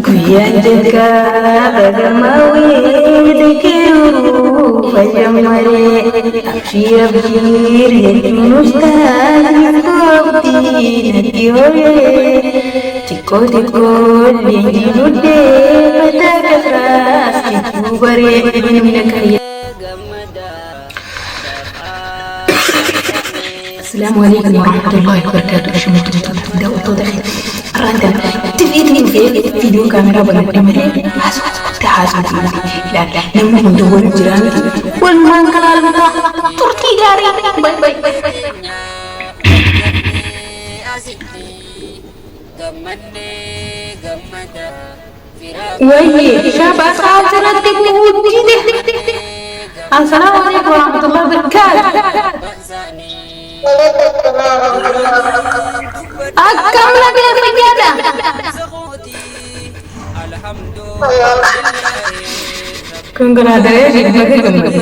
Guyyaan jalqaba gammaawee deekeeruu fayyammaree abshii abshiir jechuun ustaaziif abdii natti horee xiqqoo xiqqoo leenjii dhuddee mataa kasraas jechuu baree inni kayya. Assalaamu alaikum warahmatullahi wabarakatuh. Shamartoota daawwattoota har'aan tana itti fiitiin dhufee viidiyoo kaameraa banadhe malee haasawatti haasawatti miti. Ilaala namni hundi wal jiraa miti. Walumaan kalaalmataa turtii gaarii. Bay bay. Wayyee shabakaa asirratti bu'uu dide. Assalaamu alaikum warahmatullahi wabarakatuh. Akkam lagee fayyaadha. Congratulations baga gammadde.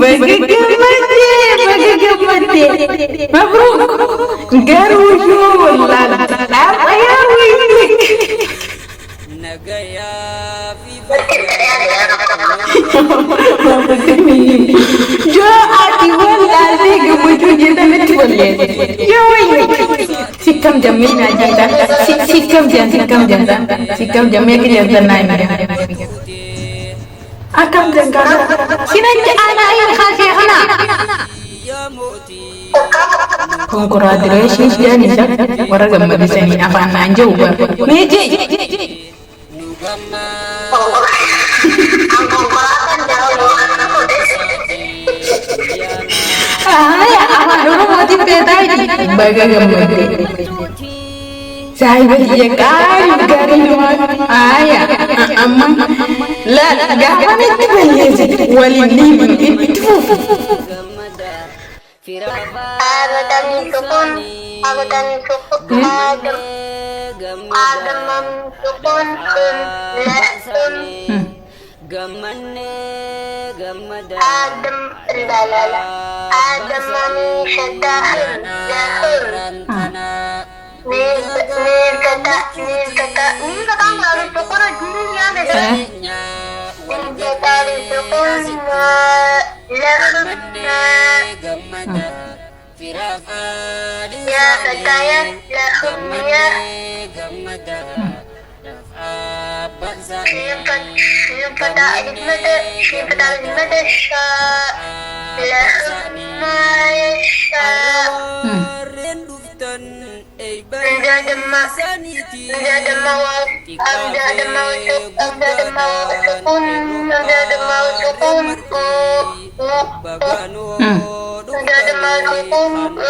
Baga gammadde baga gammadde. Mabruuk. Garuu yoo wallaalte dhaaba yaa wayii. Yoo ati wallaaltee gammachuu jetanitti walleesse. Yoo wayii. Sikkam jammee naa jeeta. Sikkam jaan sikkam jaan sikkam jammee akka jeetan naa himi. Akkam jaan kaasa. Sinachi aanaa hin kaasee kana. Congratulations jedhan isa warra gammadisanii afaan naan jedhu bara. Mee jee. Aya afaan Oromootiin beektaa miti. Baga gammadde. Saahiba kiyya qaalii gaarii namaa. Aya amma laal gaafa itti balleessite waliin ni itti fufu. Abadan sukun, abadan sukun, adam, adamam sukun, un, la, un, adam, la, la, la, adamam shadda, hum, la, hum, mim, mim fata, mim fata, mim fata, sukun, jim, ya, mim fata, sukun, la, hum, ya fataya, la, hum, ya, شين فتح ألف مد شين فتح ألف مد شاء لهم ما يشاء زاد ما زاد ما زاد ما زاد ما سكون زاد ما سكون زاد ما سكون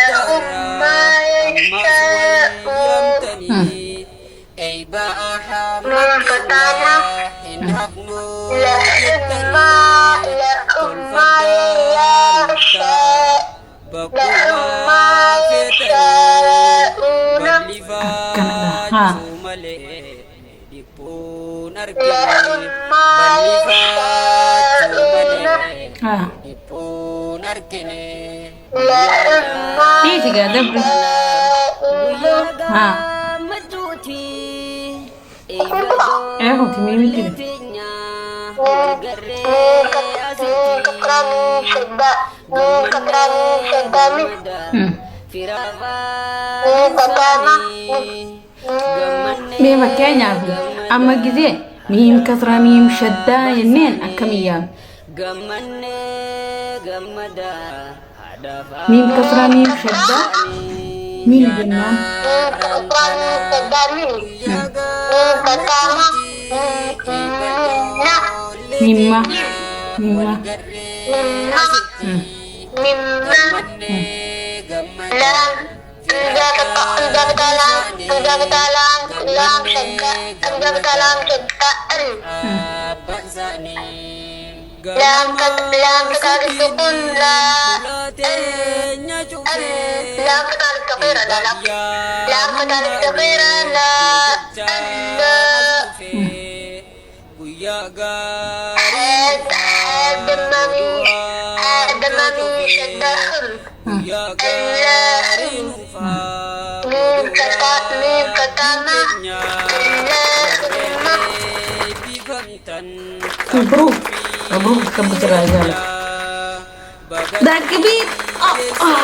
لهم ما يشاءون من فتانا لهم ما لهم ما يشاء لهم ما يشاءون Akkanadha. Haa. لهم ما يشاءون Haa. لهم ما Dhiisi gaa dabri. يشاءون Haa. Eeguuti miimitti. ميم كسرة ميم شدة ميم كسرة ميم شدة ميم ميم فتانا Mee fakkeenyaaf amma gizee miim kasraa miim shaddaa jenneen akkamiyyaa? Miim kasraa miim shaddaa miim jennaan. ميم كسرة ميم شدة ميم ميم فتانا ميم Mimma. Mimma. مما مما لام همزة همزة فتح لام همزة فتح لام لام شدة همزة فتح لام شدة ال لام فتح لام فتح السكون لا ال ال لام فتح الصغيرة لا لا لام فتح الصغيرة لا ال حد حد مامي ميم شدة هم. اللهم. ميم فتاة ميم فتاة ما. اللهم. مبروك مبروك كبت الرجالة ده كبير. آه.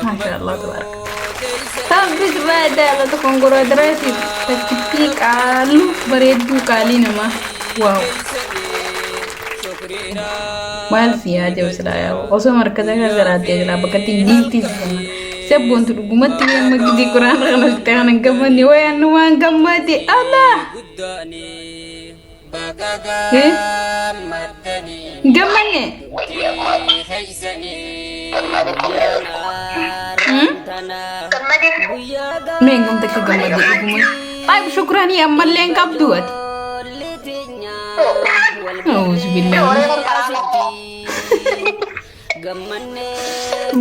ما شاء الله تبارك. Sabbis baadaala congratulations takkittii qaaluu bareedduu qaalii namaa. Wow, maal si yaa jiru silaa yaa osoo markaza kan jiraattee silaa bakka itti giiftii si kenna. Sabboontu dhugumatti amma gidii quraana kana fixee kana hin gammadne wayaan numaan gammade Allah. Eh? Gammanne? Hmm? Mee hangam takka gammadde dhuguma? Taayib shukranii ammallee hin qabdu ati. Auzu billahi.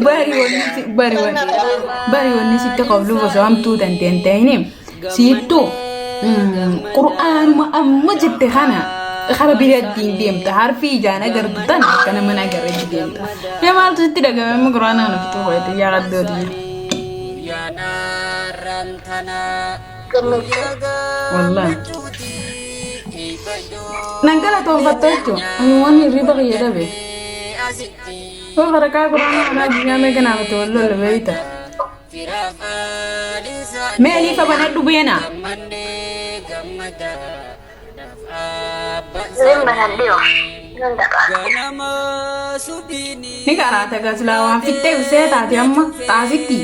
Bari wanni si bari wanni bari wanni sitti qablu osoo hamtuu tante hin ta'ini siittu qur'aanuma amma jette kana kara biratti hin deemta harfii ijaan agartu tana akka nama hin agarretti deemta. Mee maaltu sitti dhagame amma qur'aana kana fixuu qoyte yaa qaddooti. Wallahi. Nan galatoonfatta jechuun ani waan hirriba kiyya dhabe. Yoo barakaa qur'aana kanaa addunyaa meeqa naafate wal lolle beeyta. Mee aliifa banadhu beenaa. Ni qaraata gaslaa waan fixxeef see taate amma xaasitti.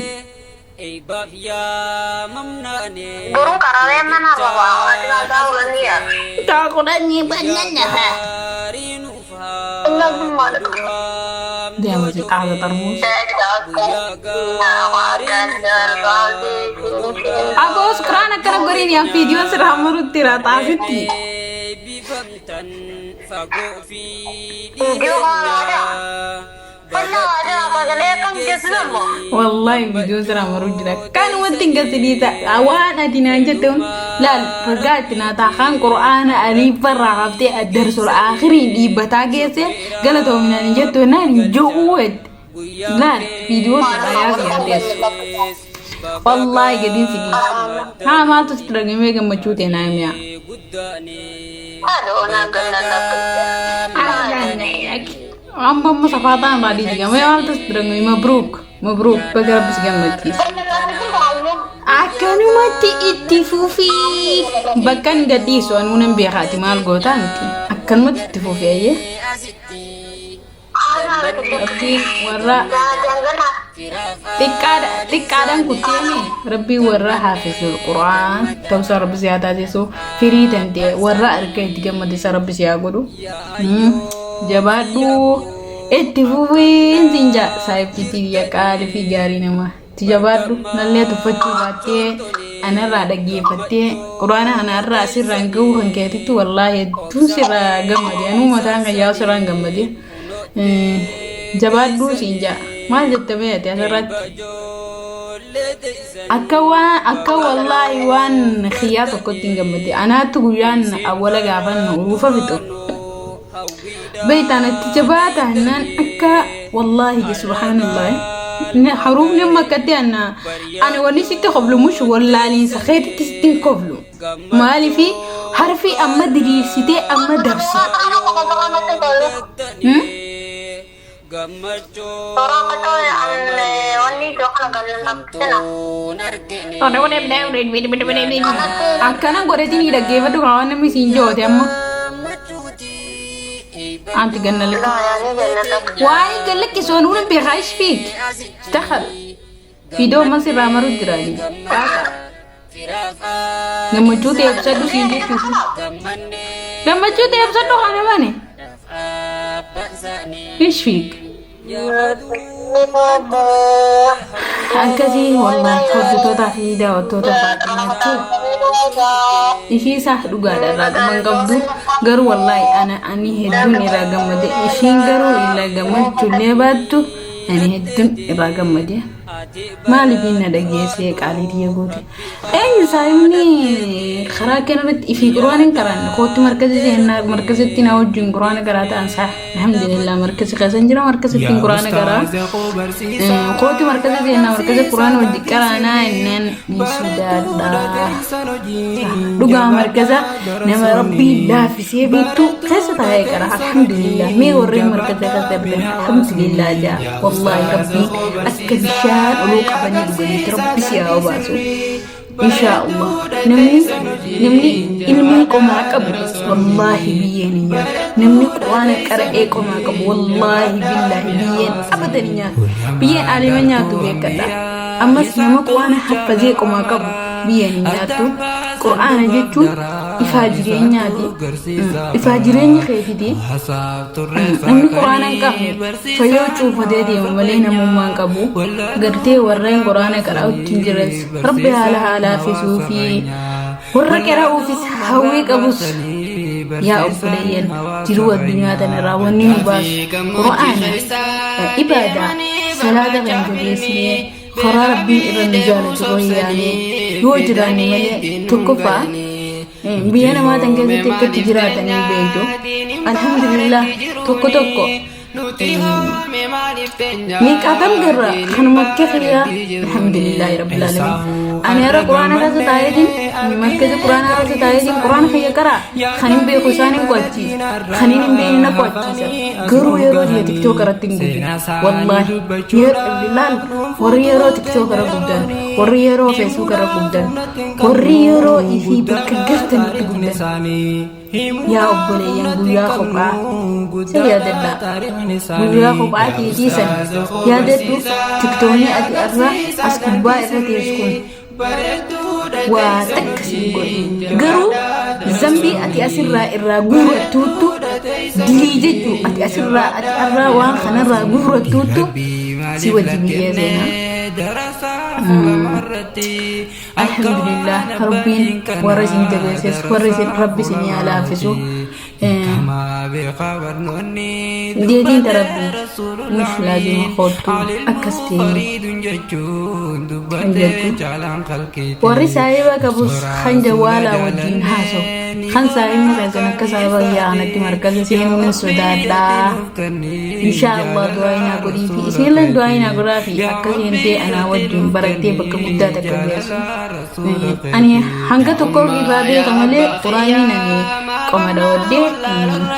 Deema si xaasa xarmuus. Aboos quraan akkana goriin yaa viidiyoon sirraa murutti raa xaasitti. Wallahi viidiyoo sirraa maruu jira. Kan wanti hin gasidhiisa waan ati naan jette hun laal ragaa itti naa ta'a kan qur'aana aliifarraa haftee addarsul aakhiriin dhiibbataa geesse galatoominaan hin jettu naan hin jo'uu jette. Laal viidiyoo sirraa yaa si yaadeessu. Wallahi gadiin si dhiisa. Haa maaltu sitti dhagamee gammachuu ta'e naa himiyaa. Amma amma safaataan irraa dhiisi gamee maaltu sitti dhagame mabruuk mabruuk baga rabbi si gammachiise. Akkanumatti itti fufii bakka hin gadhiisu anuu nan beekaati maal gootaa miti akkanumatti itti fufii ayyee. Rabbiin warra xiqqaadhaan kutteemi rabbiin warra haafizul qura'aan ta'uusaa rabbi si haa taasisu firii tantee warra arga itti gammadisa rabbi si haa godhu. Jabaadhu itti fufiin siin jaa saayibtiitii biyya qaalii fi gaarii namaa itti jabaadhu nallee tuffachuu baattee anarraa dhaggeeffattee quraana anarraa sirraan gahuu kan keetitti wallaahi hedduun sirraa gammade anuu mataan kan yaa'u sirraan gammade. Jabaadhuu siin jaa maal jette mee ati asirratti akka waan akka wallaahi waan kiyyaa tokkotti hin gammade anaattu guyyaan awwala gaafan urufa fixu beektaan itti jabaa taanaan akka wallaahi subhaanallah haruufni amma akkatti ana ani wanni sitti koflu mush wallaaliinsa keetitti sitti hin koflu maaliifi harfi amma diriirsitee amma dabsite. Hmm? Akkana godhatiin dhaggeeffadhu kan waan namni siin joote amma. Anti ganna lakki. Waa'ee gallakki soon hunan beekaa ish fiik. Istakhal. Fiidoo amma sirraa maru jiraani. Gammachuu ta'e ibsadhu siin jechuuf. Gammachuu ta'e ibsadhu kana mane. Ish fiik. Akkasii wallahi hordoftoota fi daawwattoota Faaximatu ishii isaa dhugaadha irraa dhuma hin qabdu garuu wallahi ana ani hedduun irraa gammade ishiin garuu irraa gammachuullee baattu ani hedduun irraa gammade. Maaliif na dhageessee qaalii tiyya goote? Eenyu saayimni karaa kanarratti ifii quraana hin qaraanne kootti markaza seenaa markazatti na wajjin quraana qaraa ta'an saa alhamdulillah markazi keessa hin jira markazatti hin quraana qaraa kootti markaza seenaa markaza quraana wajjin qaraanaa innaan ni sodaadha. Dhugaa markaza nama rabbii laaffisee beektu keessa taa'ee qara alhamdulillah mee warreen markaza keessa darban alhamdulillah jaa wallaahi rabbii akka bishaan oluu qabanii dhuganitti rabbi si haa obaasu inshaa Allah namni ilmii qomaa qabu wallaahi biyyeen hin nyaatu namni quraana qara'ee qomaa qabu wallaahi billaahi biyyeen abadan hin nyaatu biyyeen aalima nyaatu beekadha ammas nama quraana haffazee qomaa qabu biyyeen hin nyaattu qur'aana jechuun ifaa jireenyaati ifaa jireenya keetiti namni qur'aana hin qabne fayyoo cuufatee deema malee namummaa hin qabu gartee warreen qur'aana qara'utti hin jirres rabbi haala haalaa fi warra qara'uufis hawwii qabus yaa obboleeyyan jiruu addunyaa tanarraa wanni nu baasu qur'aana ibaadaa salaata kan jabeessinee karaa rabbiin irra nu jaalatu wayyaanee yoo jiraanne malee tokkoffaa biyya namaa tan keessatti akkatti jiraatanii beektu alhamdulillah tokko tokko meeqaatam garra kanuma akka kiyyaa alhamdulillahi rabbil alamin ani har'a quraana keessa taa'eetiin markaza quraana keessa taa'eetiin quraana kiyya qaraa kan hin beeku isaan hin qo'achiisa kan hin beekne na qo'achiisa garuu yeroo ji'a tiktook irratti hin gubin wallaahi laal warri yeroo tiktook irra gubdan warri yeroo feesbuuk irra gubdan warri yeroo ifii bakka gartanitti gubdan yaa obboleeyyan guyyaa kophaa si yaadadha guyyaa kophaa keetii san yaadadhu tiktoonni ati irra as gubbaa irra teessu kun waa takka siin godhu garuu zambii ati asirraa irraa guurrattuuttu dilii jechuu ati asirraa ati irraa waan kanarraa guurrattuuttu si wajji biyyee seenaa. Alhamdulillah rabbiin warra isin jabeesses warra isin rabbi isin haa laaffisu. Deetiin tarabbi mush laazima koottu akkas ta'e kan jettu warri saahiba qabus kan jawwaalaa wajjin haasa'u kan saahibni keessan akka saahiba yaanatti markaza seenuu hin sodaadhaa inshaa Allah du'aa inaa godhii fi isinillee du'aa inaa godhaa fi akka seentee anaa wajjin barattee bakka guddaa takka geessu Ani hanga tokko irraa beeka malee quraaniin ani qoma dhawadhee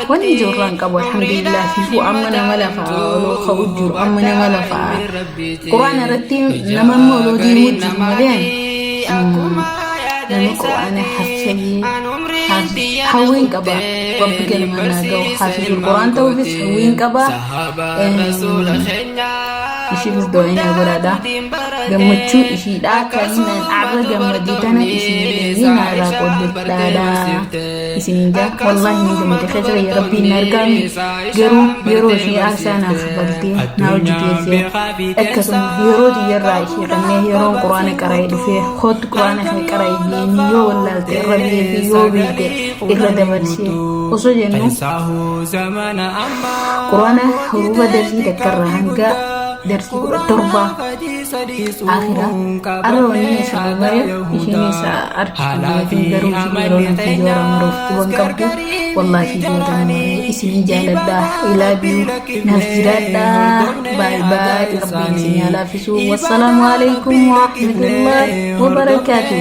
wanni jiru irraa hin qabu alhamdulillah fifuu amma nama lafa oloo ka'u jiru amma nama lafa quraana irratti nama amma oloo deemuu jiru malee nama quraana hafsanii hawwiin qaba rabbi galmaan naa ga'u hafizul quraan ta'uufis hawwiin qaba ishiifis du'aa naa godhaadha. Gammachuu ishiidhaa kan naan arra gammadee tana isinillee naarraa qooddadhaadha. Isiniin jaa wallaahi ni gammade keessa kiyya rabbiin na argaame garuu yeroo ishee aarsaa naa kafaltee naa hojii teessee akkasuma yeroo tiyyarraa ishee kannee yeroon quraana qara'ee dhufee kootu quraana kee qara'ee jeeni yoo wallaalte irra beekee yoo beekte irra dabarsee osoo jennu quraana hurufa darsii takkarraa hanga darsii 17 akira arra wanni isin bare ishiinis arkitu garuu isin yeroo nan fiidiyoo maruuf quban qabdu wallaahi fiidiyoo tana maree isinii jaaladha I love you naaf jiraadha baay baay rabbiin isin haa laaffisu wassalaamu alaikum warahmatullahi wabarakaatuh.